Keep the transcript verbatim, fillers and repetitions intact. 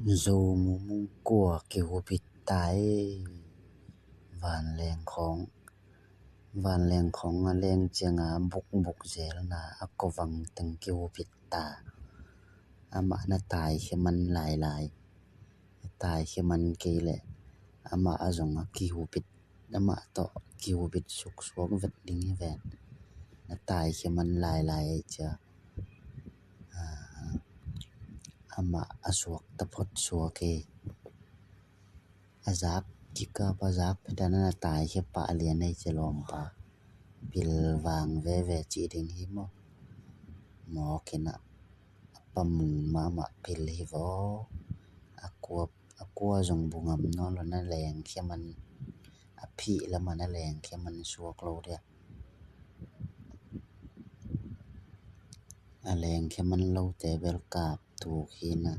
Zo mumung kua kihupit ta e. Vanleng khawng, vanleng khawng a leng cianga bukbuk zelna a kovang teng kihupit ta. Amah na taikhia man lailai. Na taikhia man kei leh amah a zong a kihupit, amah tawh kihupit suksuak vet ding hi ven. Na taikhia man lailai ei cia. Amah a suak taphot suak hi. A zak kikap a zak phetan a na taikhia pah lian ei cia lawmpa. Pilvang veve cih ding hi maw? Mawk in a, a pamung mahmah pil hi vaw. A kua, a kua zong bu ngam nawn lo na lengkhia man, a phih lamah na lengkhia man suak lo dia. A lengkhia man lote bel kap tuk hi na.